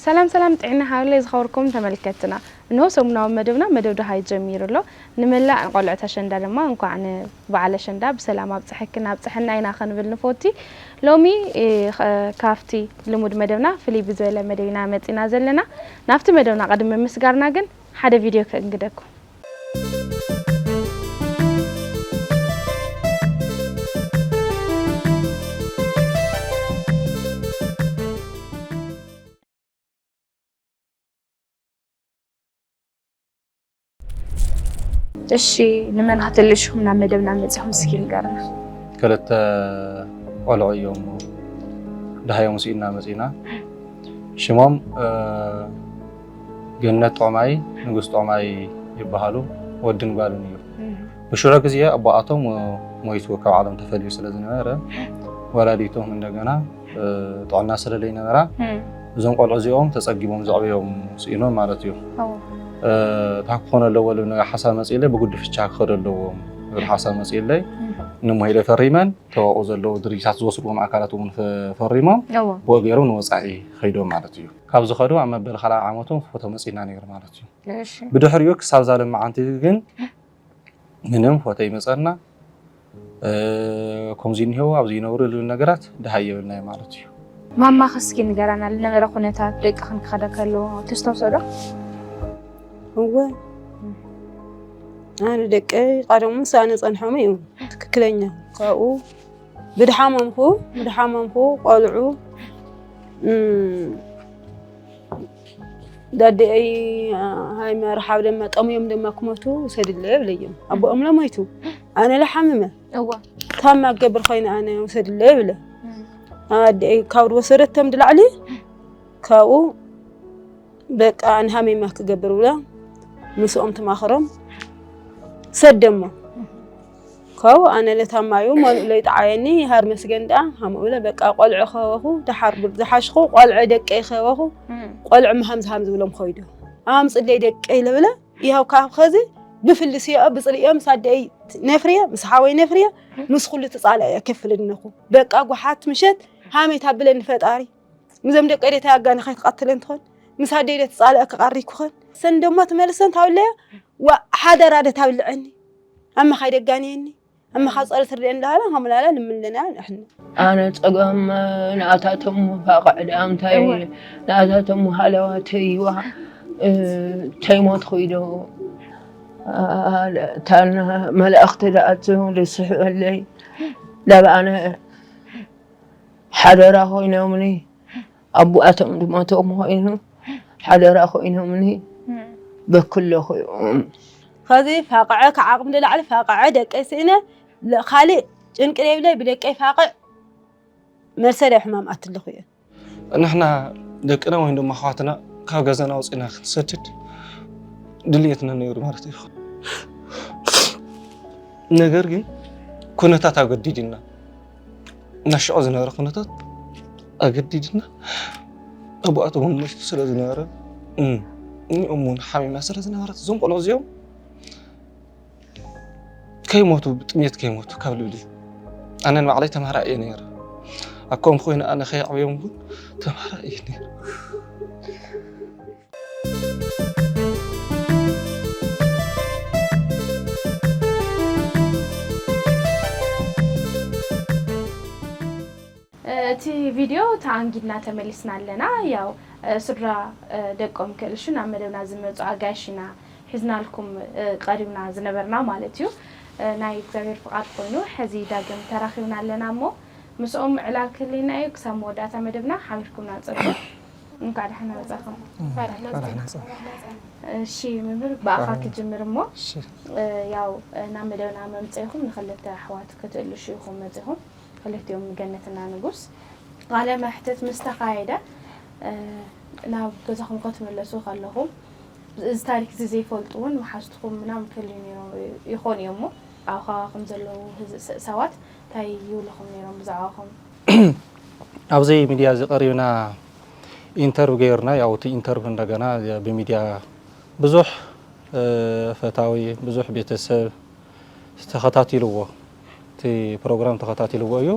ሰላም ሰላም፣ ጥዕና ሃብለይ ዝኸበርኩም ተመልከትና፣ እንሆ ሰሙናዊ መደብና መደብ ደሃይ ጀሚሩ ኣሎ። ንመላእ ቆልዑት ኣሸንዳ ድማ እንኳዕ ንበዓል ኣሸንዳ ብሰላም ኣብፀሐክን ኣብፀሐና ኢና ክንብል ንፎቲ። ሎሚ እ፣ ኸ- ካብቲ ልሙድ መደብና ፍልይ ብዝበለ መደብ ኢና መፂና ዘለና። ናብቲ መደብና ቅድሚ ምስጋርና ግን ሓደ ቪድዮ ከእንግደኩም። እሺ፣ ንመን ከተልሽኹም ናብ መደብና መጺኹም እስኪ ንገርና። ክልተ ቆልዑ እዮም ደሃዮም ስኢና መጺና። ሽሞም እ፣ ገነት ጦማይ፣ ንጉስ ጦማይ ይበሃሉ። ወድን ጓልን እዩ። ብሽረ ግዜ ኣቦኣቶም ሞይቱ ካብ ዓለም ተፈልዩ ስለ ዝነበረ ወላዲቶም እንደገና እ፣ ጥዕና ስለለይነበራ እዞም ቆልዑ እዚኦም ተጸጊቦም ዘዕበዮም ስኢኖም ማለት እዩ። እ፣ እንታይ ክኾኑ ኣለዎ ልብል ነገር ሓሳብ መጺእለይ ብጉድፍቻ ክኸዱ ኣለዎም ልብል ሓሳብ መጺእለይ። ንሞሂለ ፈሪመን ተባኡ ዘለዉ ድርጅታት ዝወስድዎም ኣካላት እውን ፈ- ፈሪሞም እዎ። ብኡ ገይሮም ንወጻኢ ከይዶም ማለት እዩ። ካብ ዝኸዱ ኣብ መበል ካልኣይ ዓመቶም ፎቶ መጺና ነይሩ ማለት እዩ። እሺ። ብድሕሪኡ ክሳብ ዛሎም መዓንቲ ግን ምንም ፎቶ ይመጸና እ፣ ከምዚ እኒሄው ኣብዚ ይነብሩ ዝብል ነገራት ደሃይ የብልናይ ማለት እዩ። ማማ እስኪ ንገራና ዝነበረ ኩነታት ደቅኽን ክኸዳ ከለዎ ተስተውሰዶ? እወ ኣነ ደቀይ ቀደሙ ምሳነ ጸንሖም እዩ ትክክለኛ ካብኡ ብድሓመምኩ ብድሓመምኩ ቆልዑ እም፣ ዳደይ ሃይመ ረሓብ ደማ ጠሙዮም ደማ ክመቱ ውሰድለ ይብለዮም ኣቦኦም ለሞይቱ ኣነ ለሓምመ እዋ ታማ ክገብር ኮይነ ኣነ ውሰድለ ይብለ ኣደይ ካብ ዝወሰደቶም ድላዕሊ ካብኡ በቃ ንሃሜማ ክገብር ብላ ምስኦም ተማኽሮም ሰደሞ ካብኡ ኣነ ለታማዩ መሉእ ለይጠዓየኒ ይሃር መስገን ደኣ ሃምኡ ብለ በቃ ቆልዑ ከበኹ ደሓር ዝሓሽኹ ቆልዑ ደቀይ ከበኹ ቆልዑ ምሃም ዝሃም ዝብሎም ኮይዶ ኣምፅለይ ደቀይ ለብለ ይኸው ካብ ኸዚ ብፍልስዮ ብፅልዮ ምስ ኣደይ ነፍርየ ምስ ሓወይ ነፍርየ ምስ ኩሉ ትፃልአ እየ ከፍል እነኹ በቃ ጓሓት ምሸት ሃመይ ታብለኒ ፈጣሪ ምዞም ደቀይ ደታ ኣጋኒ ከይትቐትለን ትኾን ምስ ኣደይ ደ ትፃልአ ክቐሪ ክኾን ሰን ደሞ ትመልሰን ታብለያ ሓደራ ደ ታብልዐኒ ኣመኻይ ደጋንየኒ ኣመኻ ፀሎት ርድኤ እንዳሃላ ከምላላ ንምለና ንሕና ኣነ ፀገም ንኣታቶም ፋቕዕ ድኣ እንታይ ንኣታቶም ሃለዋተይዋ ተይሞትኹ ኢዶ ታና መላእኽቲ ደኣ ዝስሕበለይ ዳብ ኣነ ሓደራ ኮይኖምኒ ኣቦኣቶም ድሞቶም ኮይኑ ሓደራ ኮይኖምኒ በክለኹ እዮም ከዚ ፋቕዐ ከዓቕሚ ንላዕሊ ፋቕዐ ደቀይ ስእነ ካልእ ጭንቂ ዘይብለይ ብደቀይ ፋቕዕ መልሰ ናይ ሕማም ኣትለኹ እየ ንሕና ደቅና ወይም ድማ ኣሕዋትና ካብ ገዛና ኣውፂእና ክንሰድድ ድልየትና ነይሩ ማለት ኣይኮን ነገር ግን ኩነታት ኣገዲድና እና ሽዑ ዝነበረ ኩነታት ኣገዲድና ኣቦኣቶም ሞይቱ ስለ ዝነበረ እኒኦም እውን ሓሚማ ስለ ዝነበረት እዞም ቆልዑ እዚኦም ከይሞቱ ብጥሜት ከይሞቱ ካብ ልብሊ ኣነ ንባዕለይ ተምሃራ እየ ነይረ ኣኮም ኮይኑ ኣነ ከይዕብዮም እውን ተምሃራ እየ ነይረ እቲ ቪድዮ ተኣንጊድና ተመሊስና ኣለና። ያው ስድራ ደቆም ክእልሹ ናብ መደብና ዝመፁ ኣጋይሽ ኢና ሒዝናልኩም ቀሪብና ዝነበርና ማለት እዩ። ናይ እግዚኣብሔር ፍቓድ ኮይኑ ሕዚ ዳግም ተራኺብና ኣለና እሞ ምስኦም ዕላል ክህልየና እዩ። ክሳብ መወዳእታ መደብና ሓቢርኩምና ፀንሑ። እንኳዕ ደሓና መፃኹም። እሺ መምህር ብኣኻ ክጅምር እሞ ያው ናብ መደብና መምፀኢኹም ንክልተ ኣሕዋት ክትእልሹ ኢኹም መፂኹም። ክልቲኦም ገነትና ንጉስ ቃለ መሕትት ምስ ተኻየደ ናብ ገዛኹም ክትምለሱ ከለኹም እዚ ታሪክ እዚ ዘይፈልጡ እውን መሓዝትኹም ምናምን ክህልዩ ይኾኑ እዮም እሞ ኣብ ከባቢኹም ዘለዉ ሰባት እንታይ ይብልኹም ነይሮም ብዛዕባኹም? ኣብዚ ሚድያ እዚ ቀሪብና ኢንተርቪ ገይርና ያው እቲ ኢንተርቪ እንደገና ብሚድያ ብዙሕ ፈታዊ ብዙሕ ቤተሰብ ተኸታቲልዎ እቲ ፕሮግራም ተኸታቲልዎ እዩ።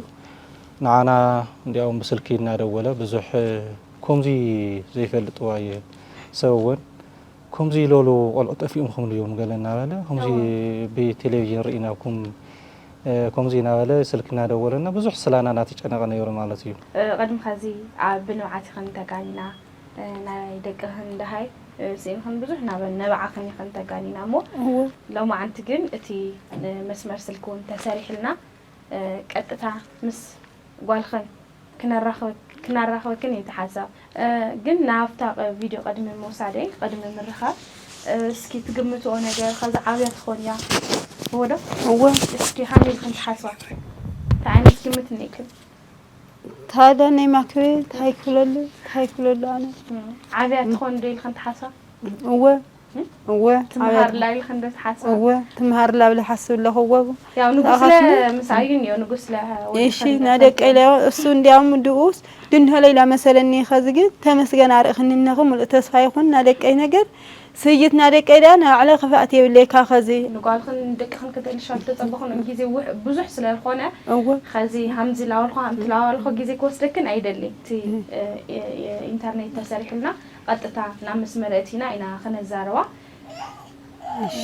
ንዓና እንዲያውም ብስልኪ እናደወለ ብዙሕ ከምዚ ዘይፈልጥዋ እየ። ሰብ እውን ከምዚ ኢለሉ ቆልዑ ጠፊኦም ክምሉ እዮም ገለ እናበለ ከምዚ ብቴሌቪዥን ርኢናኩም ከምዚ እናበለ ስልክ እናደወለና ብዙሕ ስላና እናተጨነቐ ነይሩ ማለት እዩ። ቅድሚ ኸዚ ኣብ ብንብዓት ይኸን ተጋኒና ናይ ደቅኽን ደሃይ ስኢንኽን ብዙሕ ናበ ነብዓኽን ይኸን ተጋኒና እሞ ሎማዓንቲ ግን እቲ መስመር ስልኪ እውን ተሰሪሕልና ቀጥታ ምስ ጓልኽን ክነራኽበክን እዩ ተሓሳብ። ግን ናብታ ቪድዮ ቅድሚ ምውሳደይ ቅድሚ ምርኻብ እስኪ ትግምትኦ ነገር ኸዚ ዓብያ ትኾን እያ እወ ዶ? እወ እስኪ ሃመይ ኢልክን ትሓስባ? እንታይ ዓይነት ግምት እኒእክን? ታዲያ ናይ ማክቤ እንታይ ክብለሉ እንታይ ክብለሉ ኣነ ዓብያ ትኾን ዶ ኢልክን ትሓስባ? እወ እወ ትምሃር ላይል ክንደ ትሓስብ እወ ትምሃር ላብል ሓስብ ኣለኹ እወ ያው ንጉስለ ምስ ኣዩ እኒዮ ንጉስለ እሺ ናደቀ ኢለ እሱ እንዲያውም ድኡስ ድንሆለ ኢላ መሰለኒ ኸዚ ግን ተመስገን ኣርእኽኒ እነኹ ሙሉእ ተስፋ ይኹን ናደቀይ ነገር ስይት ናደቀይ ደኣ ንባዕለ ክፍኣት የብለይካ ኸዚ ንጓልኽን ደቅኽን ክተልሻ ዝተጸበኹን ግዜ ብዙሕ ስለ ዝኾነ እወ ኸዚ ሃምዚ ላወልኹ ሃምቲ ላወልኹ ግዜ ክወስደክን ኣይደሊ እቲ ኢንተርኔት ተሰሪሑልና ቀጥታ ናብ መስመር ኣእቲና ኢና ክነዛረባ። እሺ።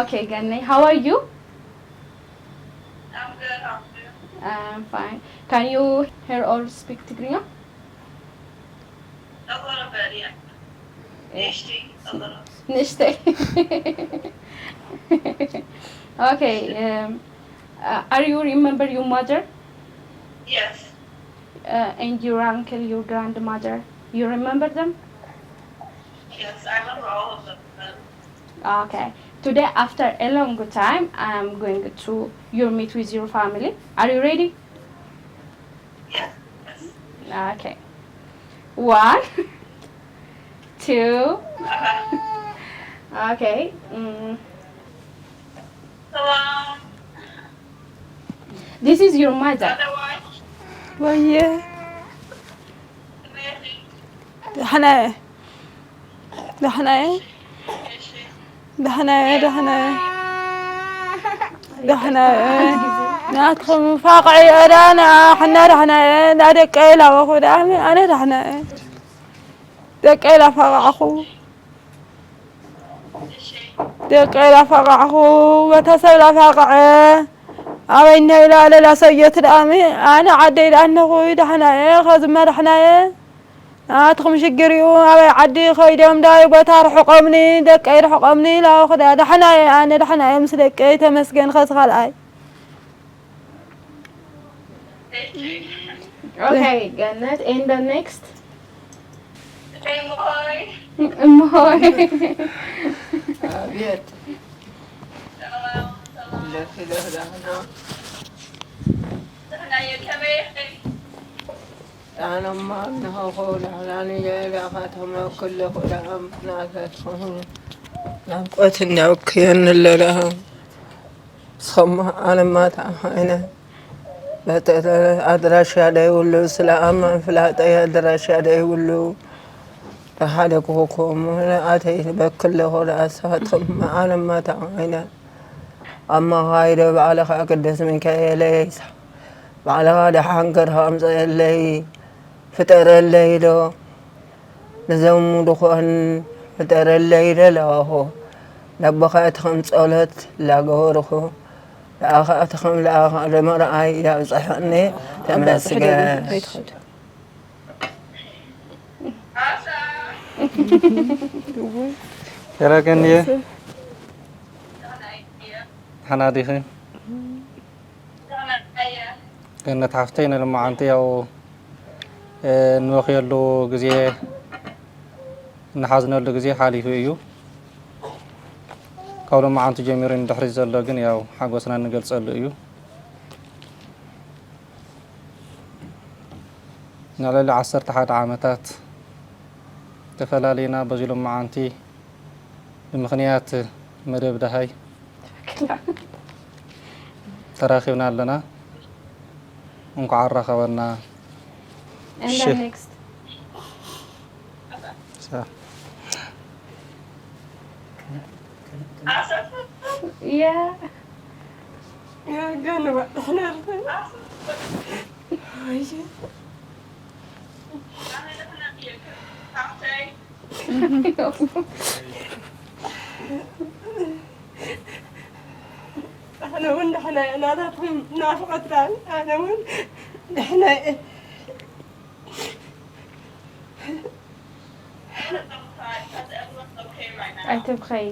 Okay, Ganne, how are you? I'm good, how are you? I'm fine. Can you hear or speak Tigrinya? A little bit, yeah. Yeah. Nishti, a little. Nishti. Okay, um, uh, are you remember your mother? Yes. Uh, and your uncle, your grandmother, you remember them? Yes, I remember all of them. Okay. Today, after a long time, I'm going to your meet with your family. Are you ready? Yes. Okay. One, two. Okay. Mm. Hello. This is your mother. Otherwise, ወየ ደሕና እየ ደሕና እየ ደሕና እየ ደሕና እየ ደሕና እየ ናትኩም ፋቕዒ እዳ ንዓኽና ደሕና እየ እንዳ ደቀይ ላበኹ ደኣ ኣነ ደሕና እየ ደቀይ ላፋቕዓኹ ደቀይ ላፋቕዓኹ ቤተሰብ ላፋቕዐ ኣበይ እኒሀ ኢላ ለላ ሰብየት ደኣ ኣነ ዓደይ ደኣ እነኹ ደሕና እየ ኸዚ መራሕና እየ ናትኹም ሽግር እዩ ኣበይ ዓዲ ኸይዶም ዳይ ቦታ ርሕቆምኒ ደቀይ ርሕቆምኒ ኢላ ኹዳ ደሕና እየ ኣነ ደሕና እየ ምስ ደቀይ ተመስገን ኸዚ ካልኣይ Okay, Gannet, and the next? እምሆይ። ኣቤት። ሰላም፣ ሰላም። ደስ ይለህ ደህና። ደህና እየ፣ ከመይ ኢኺ? ኣነማ እንሆ ደህና እየ፣ ዳኻቶም ኣብ ክልኹ ደኣ ናፈትኹ። ናፍቆት እንዲያው ክየኒ ኣለና። ንስኹም ኣነማ ተኣኻይነ በተለ ኣድራሻ ደይብሉ፣ ስለ ኣማ ፍላጠይ ኣድራሻ ደይብሉ፣ ተሓደግኹኩም ኣተይ በክለኹ ንኣሳቶም ኣነማ ተኣኻይነ ኣብ መኻይዶ ባዕልኻ ቅዱስ ሚካኤለይ፣ ባዕልኻ ደሓን ገርኻ ኣምፀየለይ፣ ፍጠረለይ ዶ። ንዘሙ ድኾን ፍጠረለይ ደለኹ ለቦኻትኽም ጸሎት ላገበርኹ ለኣኻትኽም ለኣኻ ለመርኣይ ያብጽሐኒ። ተመስገን። ተረገንየ ሓና ዲኺ? ገነት ሓፍተይ ንልማዓንቲ ያው እንበኽየሉ ግዜ እንሓዝነሉ ግዜ ሓሊፉ እዩ። ካብ ሎማዓንቲ ጀሚሩ ንድሕሪት ዘሎ ግን ያው ሓጎስና እንገልጸሉ እዩ። ንልዕሊ ዓሰርተ ሓደ ዓመታት ተፈላሊና በዚ ሎማዓንቲ ብምኽንያት መደብ ደሃይ ተራኺብና ኣለና። እንኳዕ ኣራኸበና። And the next. Yeah. ገንባ ድሕነርትን ኣነ እውን ደሕና እየ። ናታትኩም ናፍቐት ደኣ ኣነ እውን ደሕና እየ። ኣይትብኸይ።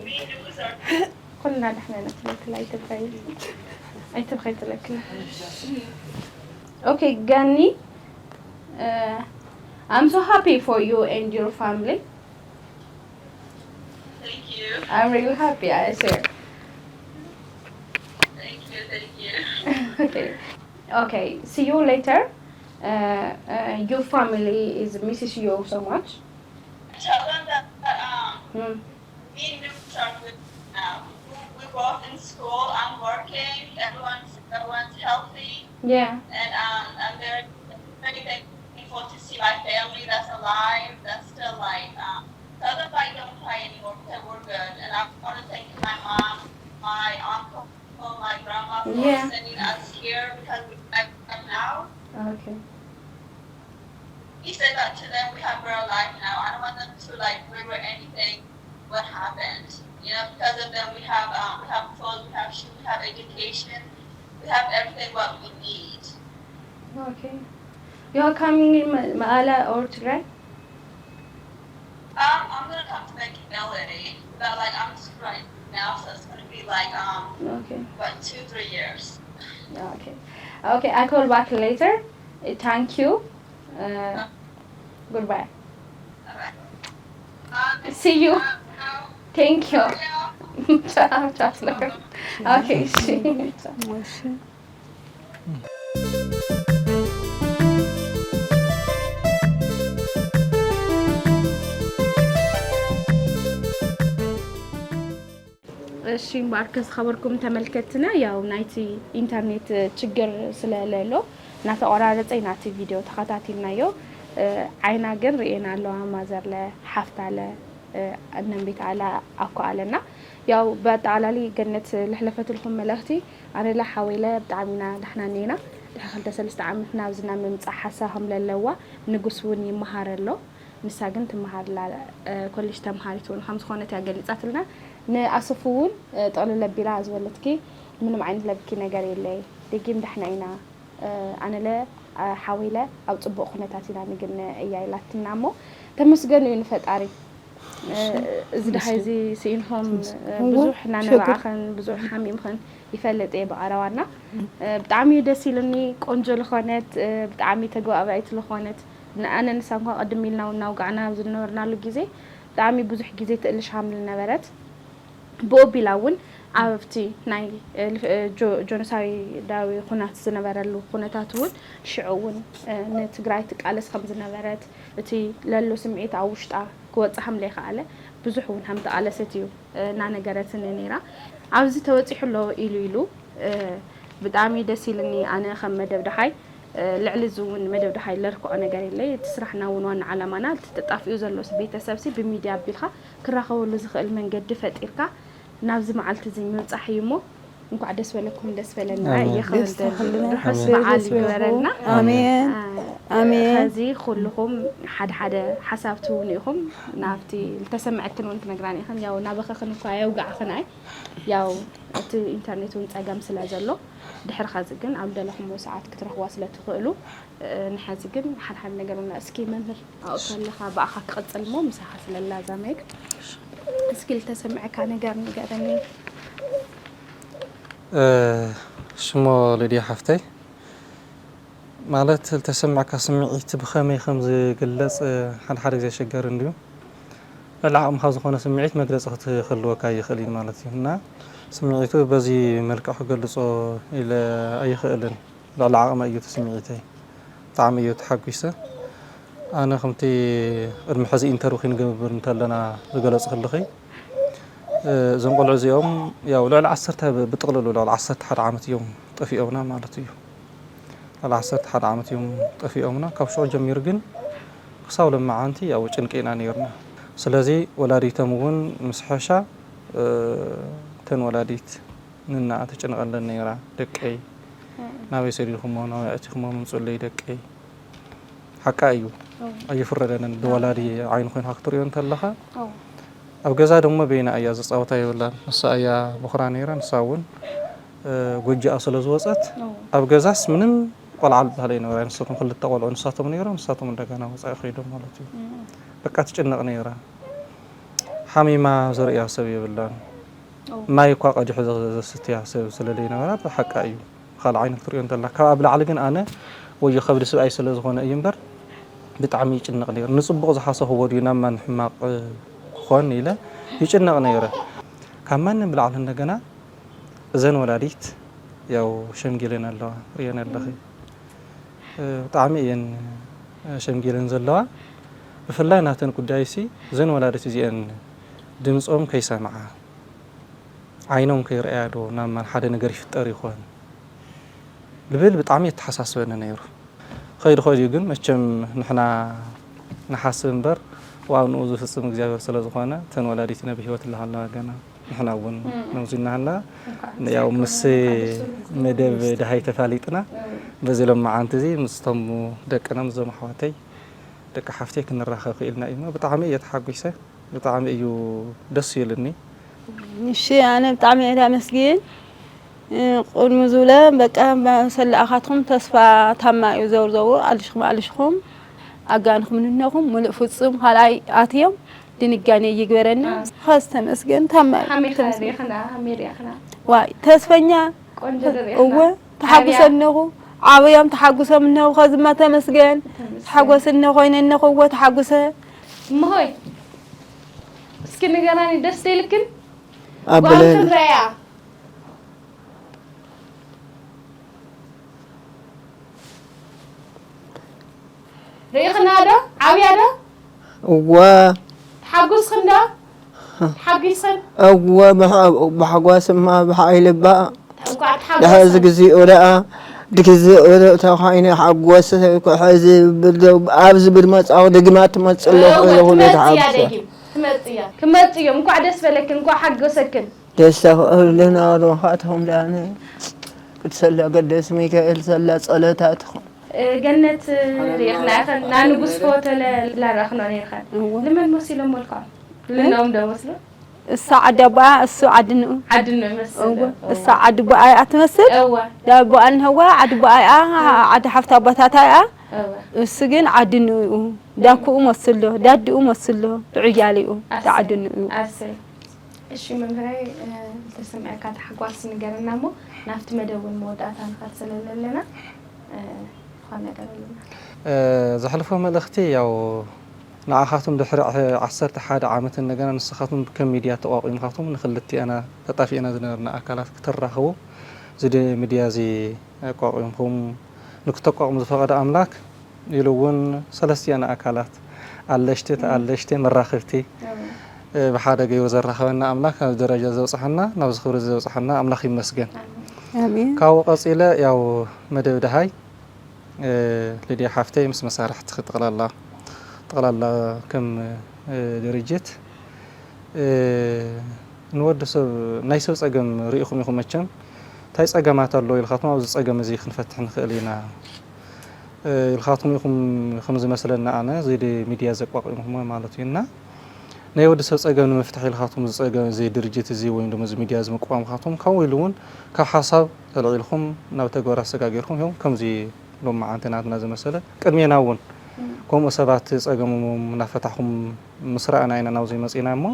ኩልና ደሕና ኢና ትለክል፣ ኣይትብኸይ። ኣይትብኸይ ትለክል። Okay, Gani, uh, I'm so happy for you and your family. Thank you. I'm really happy, I swear. Thank you. Thank you. Okay. Okay, see you later. Uh, uh, your family is misses you so much. Tell them that um, Mm. me and Nuke are good now. We- We're both in school. I'm working. Everyone's everyone's healthy, Yeah. and um, I'm very very thankful to see my family that's alive. That's still like um, tell them like don't cry anymore. That we're good. And I want to thank my mom, my uncle, my grandma for Yeah. Sending us here because we have them now. Okay. We said that to them. We have real life now. I don't want them to like regret anything. What happened? You know, because of them, we have um, we have clothes, we have shoes, we have education, we have everything what we need. Okay. You are coming in Ma- Maala or Tigray? Um, I'm gonna come to like L A, but like I'm just right now, so it's gonna be like um, Okay. what two, three years. Okay. Okay, I call back later. Uh, Thank you. Uh, goodbye. All right. Um, See you. uh, Thank you. yeah. Ciao, ciao. Okay, እሺ። እሺ። እሺ፣ እምበኣርከ ዝኸበርኩም ተመልከትና፣ ያው ናይቲ ኢንተርኔት ችግር ስለ ለሎ እናተቆራረጸ ናቲ ቪድዮ ተኸታቲልናዮ። እ፣ ዓይና ግን ርእየና ኣለዋ፣ ማዘርለ ሓፍታለ፣ እ፣ እነን ቤት ኣላ ኣኮ ኣለና። ያው ብኣጠቓላሊ ገነት ልሕለፈትልኩም መልእኽቲ፣ ኣነለ ሓወይለ ብጣዕሚ ኢና ዳሕና እኒኤና። ድሕሪ ክልተ ሰለስተ ዓመት ናብዚ ናብ ምምጻእ ሓሳብ ከም ለለዋ ንጉስ እውን ይመሃር ኣሎ። ንሳ ግን ትመሃር ኣላ፣ እ፣ ኮሌጅ ተምሃሪት እውን ከም ዝኾነት እያ ገሊጻትልና። ንኣሰፉ እውን፣ እ፣ ጥቕልል ኣቢላ ዝበለትኪ ምንም ዓይነት ለብኪ ነገር የለይ። ደጊም ዳሕና ኢና፣ እ፣ ኣነለ፣ እ፣ ሓወይለ ኣብ ጽቡቕ ኩነታት ኢና ንግነ እያ ኢላትና እሞ ተመስገን እዩ ንፈጣሪ። እ፣ እዚ ደሃይ እዚ ስኢንኹም፣ እ፣ ብዙሕ እናነባዕኸን ብዙሕ ሓሚምኸን ይፈልጥ እየ ብቐረባና። እ፣ ብጣዕሚ እዩ ደስ ኢሉኒ። ቆንጆ ዝኾነት፣ እ፣ ብጣዕሚ ተግባባኢት ዝኾነት፣ ንኣነ ንሳ እንኳ ቅድም ኢልና እውን እናውጋዕና ኣብ ዝነበርናሉ ግዜ ብጣዕሚ ብዙሕ ግዜ ትእልሽ ሓምሊ ነበረት። ብኦቢላ እውን ኣብቲ ናይ፣ እ፣ ልፍ-፣ እ፣ ጆ-፣ ጆኖሳይዳዊ ኩናት ዝነበረሉ ኩነታት እውን ሽዑ እውን፣ እ፣ ንትግራይ ትቃለስ ከም ዝነበረት፣ እቲ ለሎ ስምዒት ኣብ ውሽጣ ክወጽእ ከም ዘይከኣለ ብዙሕ እውን ከም ተቓለሰት እዩ፣ እ፣ እናነገረትኒ ነይራ። ኣብዚ ተወጺሑ ኣሎ ኢሉ ኢሉ፣ እ፣ ብጣዕሚ ደስ ኢሉኒ። ኣነ ከም መደብ ደሃይ፣ እ፣ ልዕሊ እዚ እውን መደብ ደሃይ ለርክዖ ነገር የለይ። እቲ ስራሕና እውን ዋና ዓላማና እቲ ተጣፊኡ ዘሎ ቤተሰብሲ ብሚድያ ኣቢልካ ክራኸበሉ ዝኽእል መንገዲ ፈጢርካ ናብዚ መዓልቲ እዚ ምብጻሕ እዩ እሞ እንኳዕ ደስ በለኩም ደስ በለና ኣሜን። እየ ክብል ደስ ተኽልና። ርሑስ ኣሜን። በዓል ደስ ይበልኩም። ይግበረልና። ኣሜን። እ፣ ኣሜን። ከዚ ኩልኹም ሓደ ሓደ ሓሳብ ትውን ኢኹም ናብቲ ዝተሰምዐክን እውን ትነግራን ኢኽን። ያው ናበኸኽን እኳ የውጋዕኽን ኣይ ያው እቲ ኢንተርኔት እውን ጸገም ስለ ዘሎ ድሕሪ ኸዚ ግን ኣብ ደለኹምዎ ሰዓት ክትረኽቧ ስለ ትኽእሉ፣ እ፣ ንሐዚ ግን ሓደ ሓደ ነገር እውን እስኪ መምህር ኣብኡ ከለኻ ብኣኻ ክቕጽል እሞ ምሳኻ ስለ ላዛመይክ እስኪ ልተሰምዐካ ነገር ንገረኒ። እ፣ ሽሞ ልድያ ሓፍተይ፣ ማለት ልተሰምዐካ ስምዒት ብኸመይ ከም ዝግለጽ፣ እ፣ ሓደ ሓደ ግዜ ኣሸጋሪ እንድዩ። ልዕሊ ዓቕምኻ ዝኾነ ስምዒት መግለጺ ክትህልወካ ይኽእል እዩ ማለት እዩ። እና ስምዒቱ በዚ መልክዕ ክገልጾ ኢለ ኣይኽእልን። ልዕሊ ዓቕመይ እዩ እቲ ስምዒተይ። ብጣዕሚ እዩ ተሓጒሰ። ኣነ ከምቲ ቅድሚ ሕዚ ኢንተርቪው ክንገብር እንተለና ዝገለጽ ከለኺ፣ እ፣ እዞም ቆልዑ እዚኦም ያው ልዕሊ ዓሰርተ ብ-፣ ብጥቕልሉ ልዕሊ ዓሰርተ ሓደ ዓመት እዮም ጠፊኦምና ማለት እዩ። ልዕሊ ዓሰርተ ሓደ ዓመት እዮም ጠፊኦምና። ካብ ሽዑ ጀሚሩ ግን ክሳብ ለመዓንቲ ያው ጭንቂ ኢና ነይርና። ስለዚ ወላዲቶም እውን ምስ ሕሻ፣ እ፣ እተን ወላዲት ንናኣ ትጭንቐለን ነይራ። "ደቀይ፣ ናበይ ሰዲድኹሞ? ናበይ ኣእቲኹሞ? ምጹለይ ደቀይ።" ሓቃ እዩ። እዎ። ኣይፍረደንን። ብወላዲ ዓይኒ ኮይንካ ክትርእዮ እንተለኻ፣ እዎ። ኣብ ገዛ ደሞ በይና እያ ዝጻወታ የብላን። ንሳ እያ ቦኽራ ነይራ፣ ንሳ እውን፣ እ፣ ጎጆኣ ስለ ዝወጸት፣ እዎ። ኣብ ገዛስ ምንም ቆልዓ ዝበሃል ኣይነበረ። ንሳቶም ክልተ ቆልዑ ንሳቶም ነይሮም፣ ንሳቶም እንደገና ወጻኢ ከይዶም ማለት እዩ። እም። በቃ ትጭነቕ ነይራ። ሓሚማ ዘርእያ ሰብ የብላን። እዎ። ማይ እኳ ቀዲሑ ዘ-፣ ዘስትያ ሰብ ስለ ዘይነበራ፣ ብሓቃ እዩ። ካልእ ዓይነት ክትርእዮ እንተላ፣ ካብ ኣብ ላዕሊ ግን ኣነ ወዮ ከብዲ ስብኣይ ስለ ዝኾነ እዩ እምበር፣ ብጣዕሚ ይጭነቕ ነይሩ። ንጽቡቕ ዝሓሰኽዎ ድዩ ናብ ማን ሕማቕ ክኾን ኢለ ይጭነቕ ነይረ። ካብ ማንም ብላዕሊ እንደገና እዘን ወላዲት ያው ሸምጊለን ኣለዋ፣ ርእየን ኣለኺ። እ፣ ብጣዕሚ እየን ሸምጊለን ዘለዋ። ብፍላይ ናተን ጉዳይሲ እዘን ወላዲት እዚአን ድምጾም ከይሰምዓ፣ ዓይኖም ከይረኣያ ዶ ናብ ማን ሓደ ነገር ይፍጠር ይኾን ልብል ብጣዕሚ የተሓሳስበኒ ነይሩ። ኸይዱ ኸይዱ ግን መቸም ንሕና ንሓስብ እምበር፣ ዋው ንኡ ዝፍጽም እግዚኣብሔር ስለ ዝኾነ፣ እተን ወላዲትና ብህይወት ኣለሃለዋ ገና፣ ንሕና እውን እም። ነውዚ እናሃለና፣ እንኳዕ ያው ምስ እንኳዕ ደስ መደብ ይበለና። ደሃይ ተፋሊጥና፣ እም። በዚ ሎማዓንቲ እዚ ምስቶም ደቅና፣ ምስዞም ኣሕዋተይ፣ ደቂ ሓፍተይ ክንራኸብ ክኢልና እዩ። ብጣዕሚ እየ ተሓጒሰ። ብጣዕሚ እዩ ደስ ኢሉኒ። እሺ፣ ኣነ ብጣዕሚ እየ ዳመስግን። እ፣ ቅድሚ ዝብለ በቃ፣ ሰላእኻትኩም ተስፋ ታማ እዩ ዘውር ዘውር፣ ኣልሽኹም ኣልሽኹም፣ ኣጋንኹም ንነኹም፣ ሙሉእ ፍጹም ካልኣይ ኣትዮም፣ ድንጋኔ ይግበረና። ኣዎ። ኸስ ተመስገን፣ ታማ እዩ። ሃሜኻ ተመስገን። ሪእኽና፣ ሃሜ ሪእኽና። ዋይ፣ ተስፈኛ። ቆንጆ ዶ ሪእኽና? እወ፣ ተሓጉሰ ዓብያ። እነኹ። ዓብዮም ተሓጉሶም እነኹ፣ ኸዝማ ተመስገን። ተመስገን። ተሓጎስ እነ ኮይነ እነኹ፣ እወ፣ ተሓጉሰ። እመሆይ፣ እስኪ ንገራኒ፣ ደስ ዘይልክን? ኣበለ። ጓል ክንደያ? ርኢኽና ዶ? ዓብያ ዶ? እወ። ተሓጉስኽን ዶ? ተሓጒስኽን? እወ፣ ብሓ-፣ ብሓጓስማ ብሓይሊ እባ። እንኳዕ ድሕዚ ተሓጎሰ። ግዜኡ ደኣ፣ ግዜኡ ደኣ ተዃይነ ሓጎሰ፣ ሕዚ ብዶ-፣ ኣብ ዝብል መጻኹ ድግማ ትመጽእ ኣለኹ እወ፣ ኢለ ኩሉ ትመጽእ እያ ተሓጉሰ። ደጊም፣ ትመጽእ እያ። ክመጽእ እዮም። እንኳዕ ደስ በለክን፣ እንኳዕ ሓጎሰክን። ደስታ ክእልህና ዶ ኻትኹም ደኣነ ክትሰላ ቅዱስ ሚካኤል ሰላ ጸሎታትኹም። እ፣ ገነት ርኢኽና ኢኸን፣ ና ንጉስ ፎቶ ለ-፣ ላረእኽኖ ነይርኸን። እወ። ንመን መሲሎም መልክዖም? ልነኦም ዶ መስሉ? እሳ ዓዲ ኣቦኣ፣ እሱ ዓዲ ንኡ። ዓዲ ንኡ መስል። እወ። እሳ ዓዲ ኣቦኣ እያ ትመስል። እወ። ዳ ኣቦኣ ንህዋ፣ ዓዲ ኣቦኣ እያ፣ እወ። ዓዲ ሓፍታ ኣቦታታ እያ። እወ። እሱ ግን ዓዲ ንኡ፣ ዳኩኡ መስሎ፣ ዳድኡ መስሎ፣ ዕያሊኡ፣ ኣሰይ። ዓዲ ንኡ። ኣሰይ። እሺ መምህረይ፣ እ፣ ዝተሰምዐካ ታሕጓስ ንገረና እሞ ናብቲ መደብ እውን መወዳእታ ንኸድ ስለ ዘለና፣ እ፣ ዝኾነ ነገር ኣለና። እ፣ ዘሕልፎ መልእኽቲ ያው ንዓኻትኩም ድሕሪ ዕ-፣ ዓሰርተ ሓደ ዓመት እንደገና ንስኻትኩም ከም ሚድያ ተቋቒምካትኩም ንኽልቲኣና ተጣፊእና ዝነበርና ኣካላት ክትራኸቡ እዚ ድ-፣ ሚድያ እዚ ኣቋቒምኩም ንክተቋቑሙ ዝፈቐደ ኣምላክ ኢሉ እውን ሰለስቲኣን ኣካላት ኣለሽቲ፣ እም። ተኣለሽቲ፣ መራኽብቲ፣ እም። እ፣ ብሓደ ገይሩ ዘራኸበና ኣምላክ ናብዚ ደረጃ ዘብፅሐና፣ ናብዚ ክብሪ ዘብፅሐና ኣምላክ ይመስገን። ኣሜን። ኣሜን። ካብኡ ቀፂለ ያው መደብ ደሃይ፣ እ፣ ልድያ ሓፍተይ ምስ መሳርሕትኺ ጠቕላላ፣ ጠቕላላ ከም፣ እ፣ ድርጅት፣ እ፣ ንወዲ ሰብ ናይ ሰብ ፀገም ርኢኹም ኢኹም መቸም፣ እንታይ ፀገማት ኣለዎ ኢልካትኩም ኣብዚ ፀገም እዚ ክንፈትሕ ንኽእል ኢና። እ፣ ኢልካትኩም ኢኹም ከም ዝመስለኒ ኣነ፣ እዚ ድ-፣ ሚድያ ዘቋቒምኩሞ ማለት እዩ። እና ናይ ወዲ ሰብ ጸገም ንምፍታሕ ኢልካትኩም እዚ ጸገም፣ እዚ ድርጅት እዚ ወይም ደሞ እዚ ሚድያ እዚ ምቋምካትኩም፣ ከምኡ ኢሉ እውን ካብ ሓሳብ ኣልዒልኩም ናብ ተግባር ኣሰጋጊርኩም፣ ይኸው ከምዚ ሎማዓንቲ ናትና ዝመሰለ ቅድሜና እውን እም። ከምኡ ሰባት ጸገሞም እናፈታሕኩም ምስ ረኣና ኢና ናብዚ መጺና እሞ፣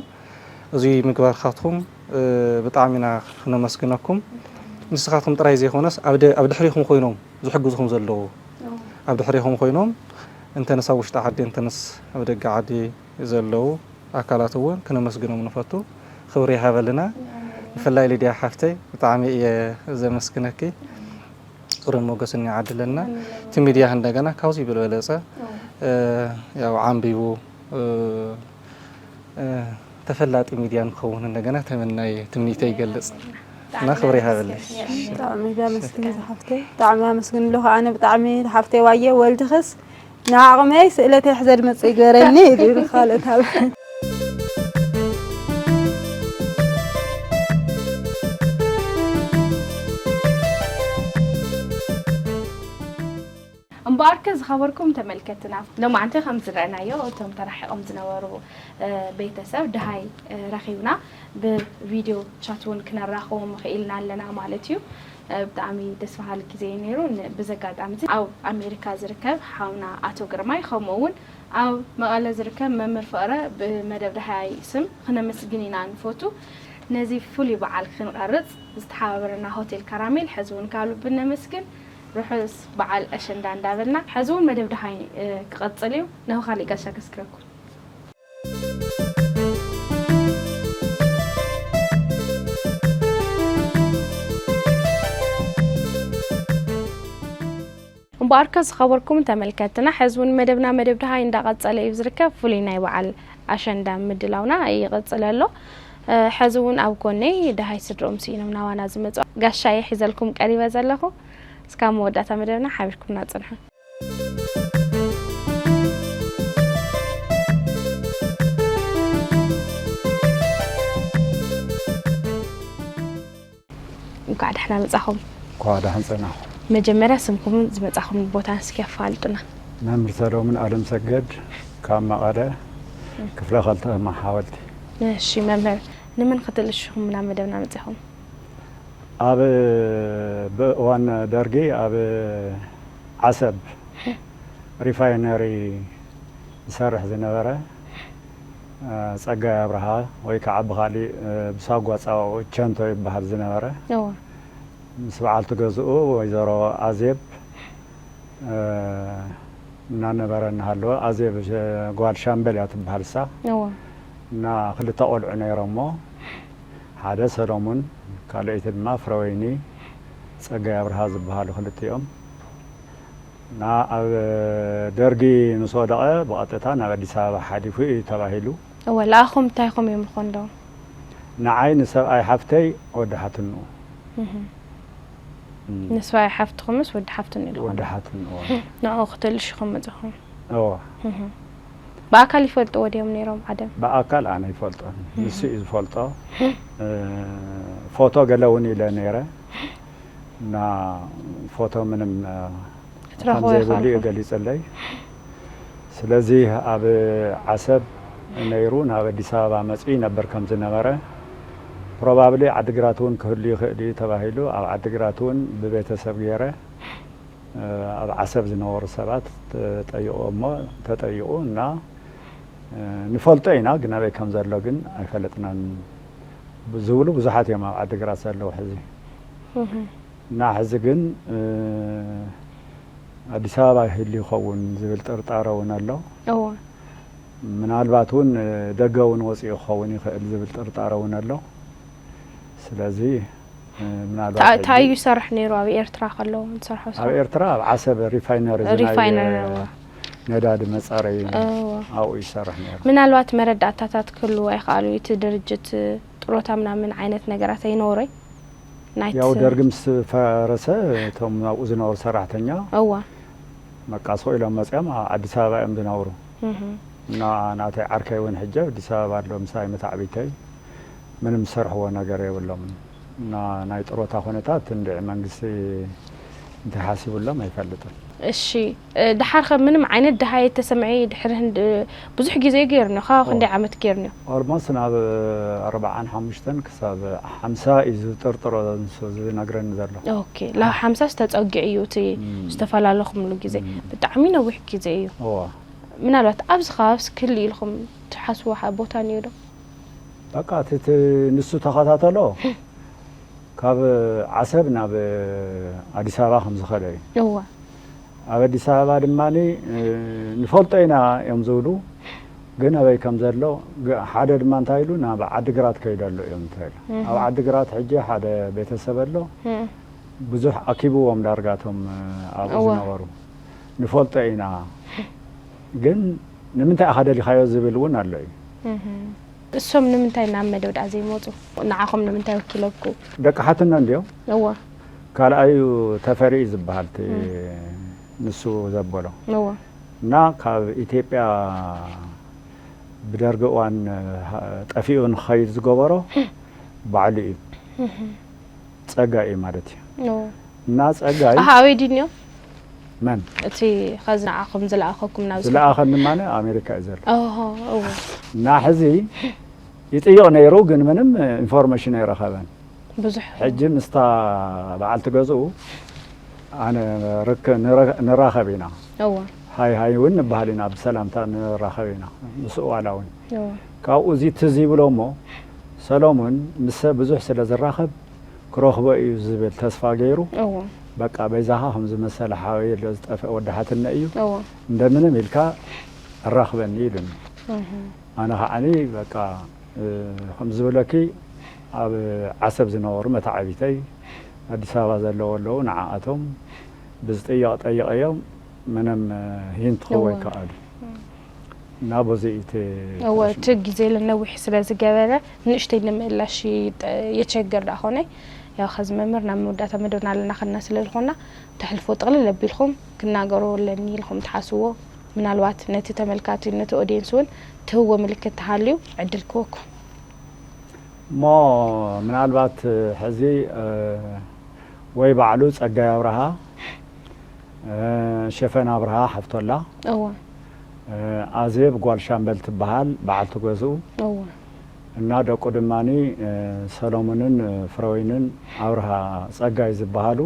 እዚ ምግባርካትኩም፣ እ፣ ብጣዕሚ ኢና ክነመስግነኩም። ንስኻትኩም ጥራይ ዘይኮነስ፣ ኣብ ደ-፣ ኣብ ድሕሪኹም ኮይኖም ዝሕግዙኹም ዘለዉ፣ እዎ። ኣብ ድሕሪኹም ኮይኖም፣ እንተነስ ኣብ ውሽጢ ዓዲ፣ እንተነስ ኣብ ደገ ዓዲ ዘለዉ ኣካላት እውን ክነመስግኖም ንፈቱ። ክብሪ ይሃበልና። ኣሜን። ብፍላይ ሊድያ ሓፍተይ፣ ብጣዕሚ እየ ዘመስግነኪ። ክብርን ሞገስን ይዓድለና። ኣሜን። እቲ ሚድያ እንደገና ካብዚ ብዝበለጸ፣ እዎ። እ፣ ያው ዓንቢቡ፣ እ፣ እ፣ ተፈላጢ ሚድያ ንክኸውን እንደገና ተመናይ ትምኒተይ ይገልጽ። እና ክብሪ ይሃበለይ። ብጣዕሚ እየ ዘመስግን ዝሓፍተይ። ብጣዕሚ ኣመስግን ኣለኹ። ኣነ ብጣዕሚ ሓፍተይ ዋየ ወልድኽስ ንዓቕመይ ስእለተይ ሕዘ ድመጽእ ይግበረኒ ኢሉ ይብል ካልኦት ኣብ ብኣርከ ዝኸበርኩም ተመልከትና፣ ሎማዓንቲ ከም ዝረኣናዮ እቶም ተራሒቖም ዝነበሩ፣ እ፣ ቤተሰብ ደሃይ፣ እ፣ ረኺብና። ብቪድዮ ቻት እውን ክነራኽቦም ኽኢልና ኣለና ማለት እዩ። እ፣ ብጣዕሚ ደስ በሃሊ ግዜ እዩ ነይሩ። ን-፣ ብዚ ኣጋጣሚ እዚ ኣብ ኣሜሪካ ዝርከብ ሓውና ኣቶ ግርማይ፣ ከምኡ እውን ኣብ መቐለ ዝርከብ መምህር ፍቕረ ብመደብ ደሃይ ስም ክነመስግን ኢና ንፈቱ። ነዚ ፍሉይ በዓል ክንቐርጽ ዝተሓባበረና ሆቴል ካራሜል ሕዚ እውን ካብ ልቢ ነመስግን። ርሑስ በዓል ኣሸንዳ እንዳበልና፣ ሕዚ እውን መደብ ደሃይ፣ እ፣ ክቐጽል እዩ። ናብ ካሊእ ጋሻ ከስግረኩም። እምበኣርከ ዝኸበርኩም ተመልከትና፣ ሕዚ እውን መደብና መደብ ደሃይ እንዳቐጸለ እዩ ዝርከብ። ፍሉይ ናይ በዓል ኣሸንዳ ምድላውና ይቕጽል ኣሎ። እ፣ ሕዚ እውን ኣብ ጎነይ ደሃይ ስድርኦም ስኢኖም ናባና ዝመጹ ጋሻ እየ ሒዘልኩም ቀሪበ ዘለኹ። እስካብ መወዳእታ መደብና ሓቢርኩምና ጽንሑ። እንኳዕ ደሕና መጻኹም። እንኳዕ ደሓን ጸናኹም። መጀመርያ ስምኩምን ዝመጻኹም ቦታን እስኪ ኣፋልጡና። መምህር ሰሎሙን ኣለምሰገድ ካብ መቐለ፣ ክፍለ ከተማ ሓወልቲ። እሺ መምህር፣ ንመን ክትልሽኹም ናብ መደብና መጺኹም? ኣብ፣ ብእዋን ደርጊ ኣብ ዓሰብ ሪፋይነሪ ዝሰርሕ ዝነበረ፣ እ፣ ጸጋይ ኣብርሃ ወይ ከዓ ብኻሊእ፣ እ፣ ብሳጓ ጻውኡ ቸንቶ ይበሃል ዝነበረ፣ እወ። ምስ በዓልቲ ገዝኡ ወይዘሮ ኣዜብ፣ እ፣ እናነበረ እናሃለወ፣ ኣዜብ ሸ-፣ ጓል ሻምበል እያ ትበሃል እሳ። እወ። እና ክልተ ቆልዑ ነይሮሞ፣ ሓደ ሰሎሙን፣ ካልኣይቲ ድማ ፍረወይኒ ጸጋይ ኣብርሃ ዝበሃሉ ክልቲኦም። እና ኣብ ደርጊ ምስ ወደቐ ብቐጥታ ናብ ኣዲስ ኣበባ ሓሊፉ እዩ ተባሂሉ። እወ፣ ለኣኹም እንታይ ኢኹም ይምልኾ እንዶ? ንዓይ ንሰብኣይ ሓፍተይ ወዲ ሓትንኡ። እህ። እም። ንሰብኣይ ሓፍትኹምስ ወዲ ሓፍትንኡ ኢልኹም? ወዲ ሓትንኡ። ንዕኡ ክትልሽኹም መጺኹም? እወ። እህ። ብኣካል ይፈልጥዎ ድዮም ነይሮም ዓደም? ብኣካል ኣነ ይፈልጦ። እህ። ንሱ እዩ ዝፈልጦ። እ፣ ፎቶ ገለ እውን ኢለ ነይረ። እና ፎቶ ምንም፣ እ፣ ክትረኽቦ ከም ዘይብሉ እዩ ይኸኣልኩም። ገሊጽለይ። ስለዚ ኣብ ዓሰብ ነይሩ ናብ ኣዲስ ኣበባ መጺኡ ይነብር ከም ዝነበረ፣ ፕሮባብሊ ዓዲግራት እውን ክህሉ ይኽእል እዩ ተባሂሉ፣ ኣብ ዓዲግራት እውን ብቤተሰብ ገይረ፣ እ፣ ኣብ ዓሰብ ዝነበሩ ሰባት ተጠይቑ እሞ፣ ተጠይቑ እና፣ እ፣ ንፈልጦ ኢና፣ ግን ኣበይ ከም ዘሎ ግን ኣይፈለጥናን ዝብሉ ብዙሓት እዮም ኣብ ዓዲግራት ዘለዉ ሕዚ። እህ። እና ሕዚ ግን፣ እ፣ ኣዲስ ኣበባ ይህሉ ይኸውን ዝብል ጥርጣረ እውን ኣሎ። እወ። ምናልባት እውን፣ እ፣ ደገ እውን ወፂኡ ክኸውን ይኽእል ዝብል ጥርጣረ እውን ኣሎ። ስለዚ፣ እ፣ ምናልባት ታ-፣ ሕጂ እንታይ እዩ ይሰርሕ ነይሩ ኣብ ኤርትራ ከለዉ ዝሰርሖ ስራሕ? ኣብ ኤርትራ ኣብ ዓሰብ ሪፋይነሪ፣ እዚ ናይ፣ ሪፋይነሪ፣ እ፣ እወ። ነዳዲ መጻረዪ እወ። ኣብኡ ይሰርሕ ነይሩ። ምናልባት መረዳእታታት ክህልዎ ይኽኣሉ፣ እቲ ድርጅት ጥሮታ ምናምን ዓይነት ነገራት ኣይነበሮይ? ናይቲ ያው ደርግ ምስ ፈረሰ እቶም ኣብኡ ዝነበሩ ሰራሕተኛ እዋ። መቃሶ ኢሎም መፅኦም ኣ-፣ ኣዲስ ኣበባ እዮም ዝነብሩ። እህ። እና ናተይ ዓርከይ እውን ሕጂ ኣዲስ ኣበባ ኣሎ ምሳይ መታዕቢተይ ምንም ዝሰርሕዎ ነገር የብሎምን። እና ናይ ጥሮታ ኩነታት እንድዒ መንግስቲ እንታይ ሓሲቡሎም ኣይፈልጥን። እሺ፣ እ፣ ደሓር ከ ምንም ዓይነት ደሃይ ተሰምዐ ድሕሪ ህንድ፣ እ፣ ብዙሕ ግዜ ገይርኒ፣ ካብ ኦ። ክንደይ ዓመት ገይርኒ? ኦልሞስት ናብ ኣርባዓን ሓሙሽተን ክሳብ ሓምሳ እዩ ዝጥርጥሮ ንሱ ዝነግረኒ ዘሎ። ኦኬ፣ ላብ ሓምሳ ዝተጸግዕ እዩ እቲ እም። ዝተፈላለኹምሉ ግዜ። እም። ብጣዕሚ ነዊሕ ግዜ እዩ። እዋ። ምናልባት ኣብዚ ከባቢስ ክህሉ ኢልኩም ትሓስብዎ ሓ-፣ ቦታ እኒኦ ዶ? በቃ፣ እቲ፣ እቲ ንሱ ተኸታተሎ። ካብ ዓሰብ ናብ ኣዲስ ኣበባ ከም ዝኸደ እዩ። እወ። ኣብ ኣዲስ ኣበባ ድማ፣ እ፣ ንፈልጦ ኢና እዮም ዝብሉ፣ ግን ኣበይ ከም ዘሎ፣ ግ-፣ ሓደ ድማ እንታይ ኢሉ፣ ናብ ዓዲግራት ከይደ ኣሎ እዮም እንታይ ኢሉ። እህ። ኣብ ዓዲግራት ሕጂ ሓደ ቤተሰብ ኣሎ፣ እህ። ብዙሕ ኣኪብዎም ዳርጋቶም፣ እ፣ ኣብኡ እወ። ዝነበሩ። ንፈልጦ ኢና፣ ግን ንምንታይ ኢኻ ደሊኻዮ ዝብል እውን ኣሎ እዩ። እህ። እሶም ንምንታይ ናብ መደብ ደኣ ዘይመጹ? ንዓኹም ንምንታይ ወኪለኩ? ደቂ ሓትና እንድዮም። እወ። ካልኣዩ ተፈሪ እዩ ዝበሃል፣ እቲ እም። ንሱ ዘበሎ። እወ። እና ካብ ኢትዮጵያ ብደርጊ እዋን፣ እ፣ ጠፊኡ ንኸይድ ዝገበሮ ባዕሉ እዩ። እህ። ጸጋይ እዩ ማለት እዩ። እወ። እና ጸጋይ ኣሃ፣ ኣበይ ድዩ እኒኦ? መን እቲ ኸዚ ንዓኹም ዝለኣኸኩም ናብ ዝለኣኸኒ ማነ ኣሜሪካ እዩ ዘሎ። ኦሆ እወ እና ሕዚ ይጥይቕ ነይሩ፣ ግን ምንም ኢንፎርሜሽን ኣይረኸበን። ብዙሕ ሕጂ ምስታ በዓልቲ ገዝኡ ኣነ ርክ- ንረ- ንራኸብ ኢና። እወ ሃይ ሃይ እውን ንበሃል ኢና፣ ብሰላምታ ንራኸብ ኢና። ምስኡ ዋላ እውን እወ ካብኡ እዚ ትዝ ይብሎ እሞ ሰሎሙን ምስ ሰብ ብዙሕ ስለ ዝራኸብ ክረኽቦ እዩ ዝብል ተስፋ ገይሩ እወ በቃ በይዛኻ ከም ዝመሰለ ሓወይ ኣሎ ዝጠፍአ ወዲ ሓትነ እዩ እወ እንደምንም ኢልካ ኣራኽበኒ ኢሉኒ። እህ ኣነ ከዓኒ በቃ እ፣ ከም ዝብለኪ ኣብ ዓሰብ ዝነበሩ መታዓቢተይ ኣዲስ ኣበባ ዘለዉ ኣለዉ፣ ንዓኣቶም ብዝጥየቕ ጠይቐዮም ምንም እ፣ ሂንት ክህቦ እወ። ይከኣሉ እና በዚ እቲ እወ እቲ ግዜ ለነዊሕ ስለ ዝገበረ ንእሽተይ ንምእላሽ ይጠ- የቸግር ደኣ ኾነ። ያው ኸዚ መምህር ናብ መወዳእታ መደብና ኣለና ኸና ስለ ዝኾና ተሕልፎ ጥቕልል ኣቢልኩም ክናገሮ ኣለኒ ኢልኩም ትሓስዎ ምናልባት ነቲ ተመልካቲ ነቲ ኦዲየንስ እውን ትህዎ ምልክት ተሃልዩ ዕድል ክወኩም። እሞ ምናልባት ሕዚ እ፣ ወይ ባዕሉ ጸጋይ ኣብርሃ እ፣ ሸፈን ኣብርሃ ሓፍቶላ እወ እ፣ ኣዜብ ጓል ሻምበል ትበሃል በዓልቲ ገዝኡ እወ እና ደቁ ድማኒ እ፣ ሰሎሙንን እ፣ ፍረወይንን ኣብርሃ ጸጋይ ዝበሃሉ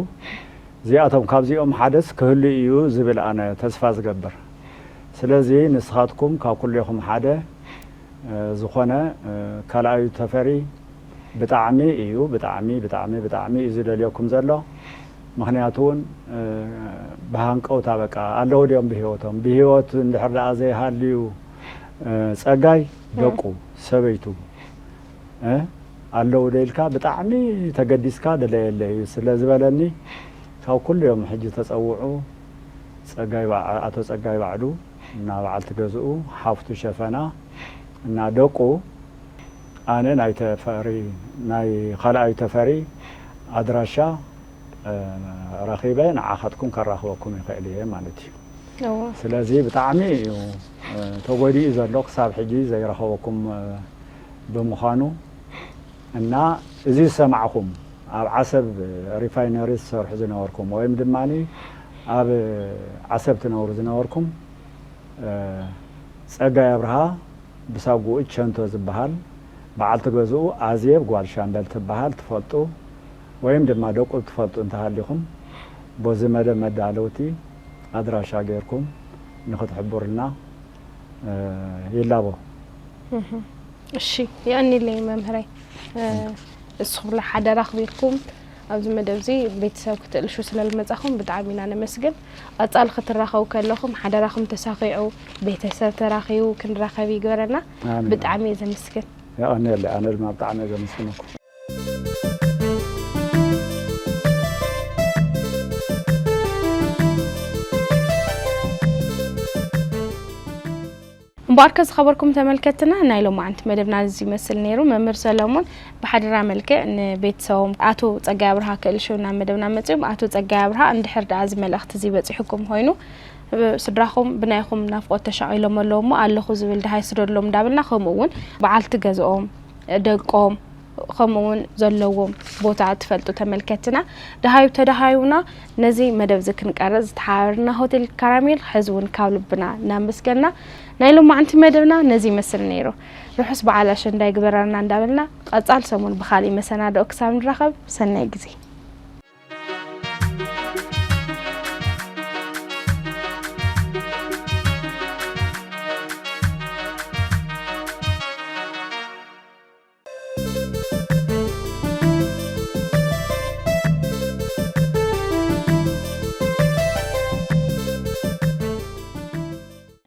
እዚኣቶም ካብዚኦም ሓደስ ክህሉ እዩ ዝብል ኣነ ተስፋ ዝገብር። ስለዚ ንስኻትኩም ካብ ኩሌኹም ሓደ እ፣ ዝኾነ እ፣ ካልኣዩ ተፈሪ ብጣዕሚ እዩ ብጣዕሚ ብጣዕሚ ብጣዕሚ እዩ ዝደልየኩም ዘሎ። ምኽንያቱ እውን እ፣ ብሃንቀውታ በቃ ኣለዉ ድዮም ብህይወቶም? ብህይወት እንድሕር ደኣ ዘይሃልዩ እ፣ ጸጋይ ደቁ ሰበይቱ እ፣ ኣለዉ ዶ ኢልካ ብጣዕሚ ተገዲስካ ደለየለይ እዩ ስለ ዝበለኒ ካብ ኩሉ እዮም ሕጂ ተጸውዑ። ጸጋይ በዓ- ኣቶ ጸጋይ ባዕሉ እና በዓልቲ ገዝኡ ሓፍቱ ሸፈና እና ደቁ ኣነ ናይ ተፈሪ ናይ ካልኣዩ ተፈሪ ኣድራሻ እ፣ ረኺበ ንዓኻትኩም ከራኽበኩም ይኽእል እየ ማለት እዩ። እወ ስለዚ ብጣዕሚ እዩ እ፣ ተጎዲኡ ዘሎ ክሳብ ሕጂ ዘይረኸበኩም እ፣ ብምዃኑ እና እዚ ዝሰማዕኹም ኣብ ዓሰብ ሪፋይነሪ ዝሰርሑ ዝነበርኩም ወይም ድማ ኣብ ዓሰብ ትነብሩ ዝነበርኩም እ፣ ጸጋይ ኣብርሃ ብሳጉኡ ቸንቶ ዝበሃል በዓልቲ ገዝኡ ኣዜብ ጓል ሻምበል ትበሃል ትፈልጡ ወይም ድማ ደቁ ትፈልጡ እንተሃሊኹም በዚ መደብ መዳለውቲ ኣድራሻ ጌርኩም ንኽትሕብሩልና እ፣ ይላቦ። እሺ የቐንየለይ መምህረይ። እ፣ እስኹም ለ ሓደራ ኣኽቢርኩም ኣብዚ መደብ እዚ ቤተሰብ ክትእልሹ ስለ ዝመጻኹም ብጣዕሚ ኢና ነመስግን። ቀጻሊ ክትራኸቡ ከለኹም ሓደራኹም ተሳኺዑ ቤተሰብ ተራኺቡ ክንራኸብ ይግበረና። ኣሜን። ብጣዕሚ እየ ዘመስግን። የቐንየለይ። ኣነ ድማ ብጣዕሚ እየ ዘመስግነኩም። እምበኣርከ ዝኸበርኩም ተመልከትና ናይ ሎማዓንቲ መደብና እዚ ይመስል ነይሩ። መምህር ሰለሙን ብሓደራ መልክዕ ንቤተሰቦም ኣቶ ጸጋይ ኣብርሃ ክእልሹ ናብ መደብና መጺኦም ኣቶ ጸጋይ ኣብርሃ እንድሕር ደኣ እዚ መልእኽቲ እዚ በጺሑኩም ኮይኑ ስድራኹም ብናይኹም ናፍቆት ተሻቒሎም ኣለዉ እሞ ኣለኹ ዝብል ደሃይ ስደድሎም እንዳበልና ከምኡ እውን በዓልቲ ገዝኦም ደቆም ከምኡ እውን ዘለዎም ቦታ ትፈልጡ ተመልከትና ደሃዩ ተደሃዩና ነዚ መደብ እዚ ክንቀርጽ ዝተሓባበርና ሆቴል ካራሜል ሕዚ እውን ካብ ልብና እናመስገና ናይ ሎማዓንቲ መደብና ነዚ ይመስል ነይሩ። ርሑስ በዓል ኣሸንዳ ይግበረልና እንዳበልና ቀጻል ሰሙን ብኻልእ መሰናድኦ ክሳብ ንራኸብ ሰናይ ግዜ።